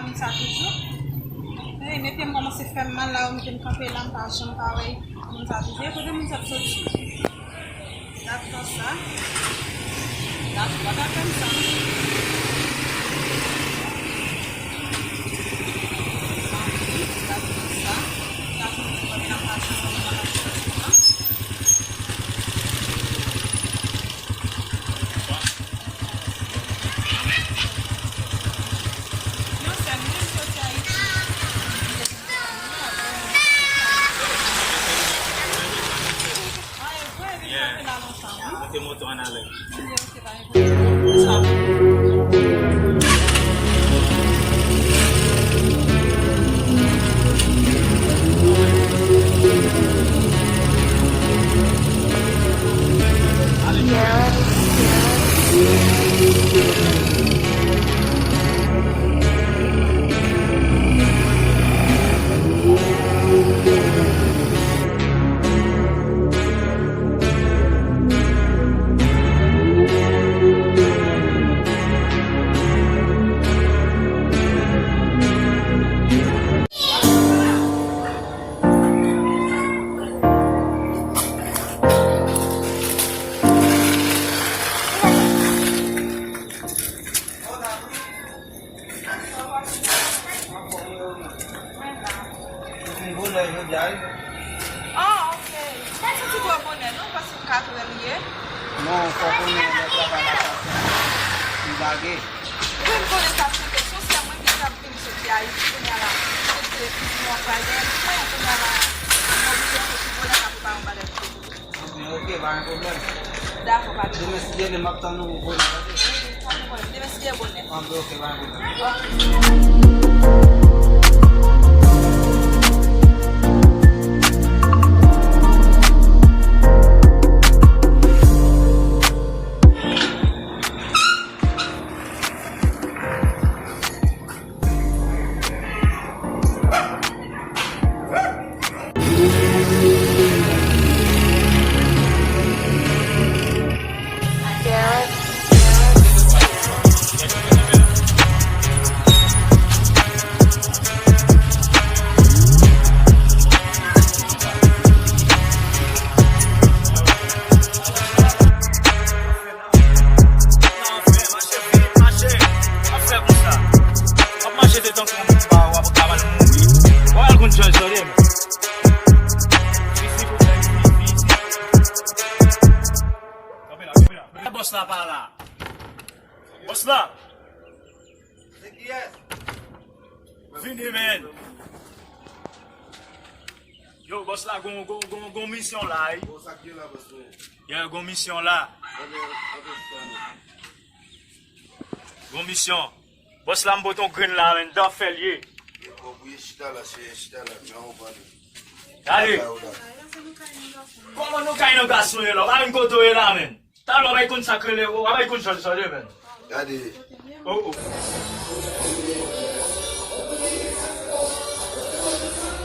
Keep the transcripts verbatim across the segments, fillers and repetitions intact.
Moun sa toujou. Ey, men pye m kòmanse fè m mal la, ou mete m kanpe la, m pa janm pa wè moun sa toujou. E kote moun sa ap soti? Gad tan sa. Gad tan sa. Gad tan sa. Gad moun sa pa vin ap mache, moun sa ap soti la. Yon sèl, mwen soti Ayiti. Mwen te monte ann ale. Ou vin bonè jodi a, wi. Ah, ok. M pa santi twò bonè, non, paske m ka twè li ye. Non, fò konnen lè travay la pase, m lage. Wi, m konnen sa, se kesyon, se mwen ki t ap vin soti Ayiti, kounye a la, se te plis mwen pa gen, mwen, kounye a la, mwen oblije soti bonè, ka prepare yon bagay pou yo. Anben, ok, pa gen pwoblèm. Dakò, pa gen pwoblèm. Demen, si Dye vle, m ap tann ou pou bonè, tande? Wi, pa gen pwoblèm. Demen, si Dye bonè. Anben, ok, pa gen pwoblèm. Mache, mache, mache. W ap fè konsa. W ap mache te tankou yon moun ba w ap ka mal mouri. W al konn jòj tande men. Isi pou fè isi, isi, isi. Kanpe la, kanpe la. Bòs la pa la. Bòs la. Se kiyès? Vini, men. Yo, bòs la, gon, gon, gon, gon misyon la, wi. Bon, sa k gen la, bòs mwen? Yo, gon misyon la. Antre, antre, chita non. Gon misyon. Bòs la, m pote yon grenn la, men, dan fè l ye. Gen kòb ou ye, chita la, chita la, men ou pale. Gade. Kòman nou kay nan gason ye la? Pa menm kote w ye la, men. Talè w ap konn sa k rele, w ap konn jòj tande, men. Gade. Oh, oh.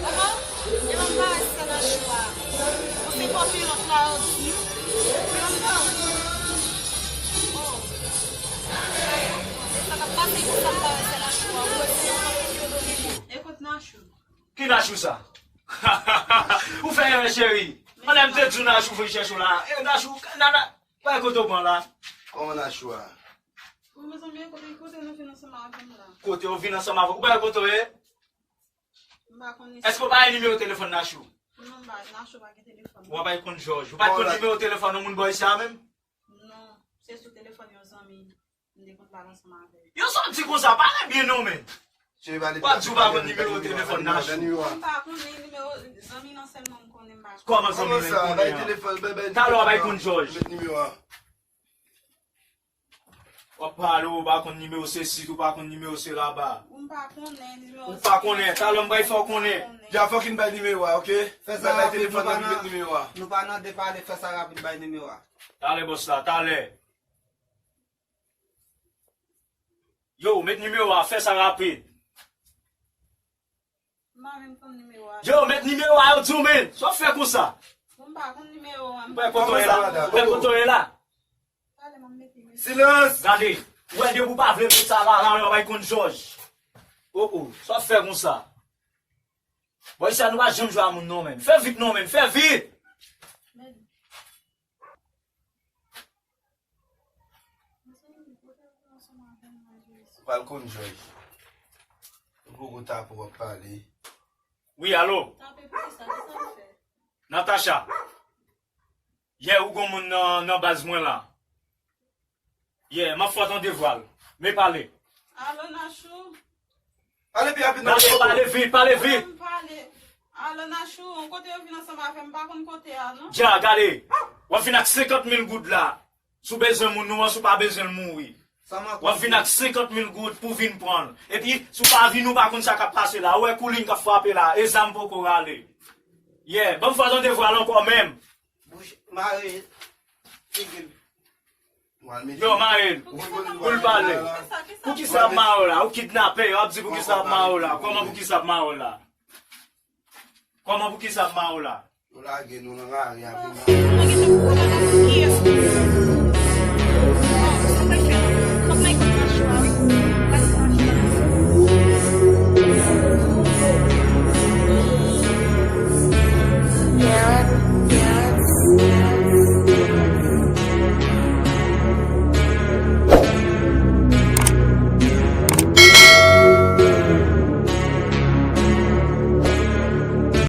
Aha, e m ap parèt sa nan chou a. Ou se kòpilòt la, ou di. E m ap parèt. Oh. E sa k ap pase pou sa m parèt sa nan chou a. Ou wè se yon kòpilòt domine. E kot Nachou? Ki Nachou sa? Ou fè erè, cheri. Anlè m te di w Nachou voye chèche w la. E Nachou, nana, pa kote w pran la. Kòman Nachou a? Wi, mezanmi, kote, kote nou vin ansanm avè m la? Kote w vin ansanm avè w? Ou pa wè kote w ye? M pa konn isi. Èske w pa gen nimewo telefòn Nachou? Non, m pa, Nachou pa gen telefòn. Ou pa konn jòj. Ou pa konn nimewo telefòn yon moun bò isi a menm? Non, se sou telefòn yon zanmi m te konn pale ansanm avè l. Yo sa w di konsa, pale byen non, men. W ap di w pa konn nimewo telefòn Nachou. M pa konnen nimewo zanmi nan sèlman m konnen, m pa konnen. Kòman zanmi men konnen an? Talè w ap konn jòj. W ap pale, ou pa konn nimewo sesi, ou pa konn nimewo sela ba. M pa konnen nimewo. Ou pa konnen, talè m pral fè w konnen. Dja fòk in bay nimewo a, ok? Fè sa rapid, nou pa nan, nou pa nan depale, fè sa rapid, bay nimewo a. Talè bòs la, talè. Yo, met nimewo a, fè sa rapid. M pa menm konn nimewo a. Yo, met nimewo a, yo di w, men. Sa w fè konsa? Bon, m pa konn nimewo a. Ou pa kote w ye la? Ou pa kote w ye la? Talè m ap mete nimewo. Silans! Gade, ou wè depi w pa vle met sa la, la, yo bay konn jòj. Oh, oh, sa w ap fè konsa? Bòy sa nou pa janm jwe a moun non, menn. Fè vit non, menn. Fè vit! Ou pral konn Jòj. Ou poko tape w ap pale. Wi, alo? Natacha. Yeah, ou gon moun nan, nan baz mwen la. Yeah, m ap fè w tande vwa l. Men pale. Alo, Nachou. Pale pi rapid, Nachou, pale vit, pale vit. Pale. Alo, Nachou, yon kote yo vin ansanm avè m, m pa konn kote a, non. Dja, gade. W ap vin ak senkant mil goud la. Si w bezwen moun ou an, si w pa bezwen l mouri. W ap vin ak senkant mil goud pou vin pran l. Epi, si w pa vin, ou pa konn sa k ap pase la. Ou wè koulin k ap frape la, e zam poko rale. Yeah, ban m fè w tande vwa l ankò menm. Bouch mare figi l. Yo, mare l. Pou l pale. Poukisa ap mare w la? Ou kidnape, yo ap di poukisa ap mare w la. Kòman poukisa ap mare w la? Kòman poukisa ap mare w la? Yo lage nou nan lari a vin.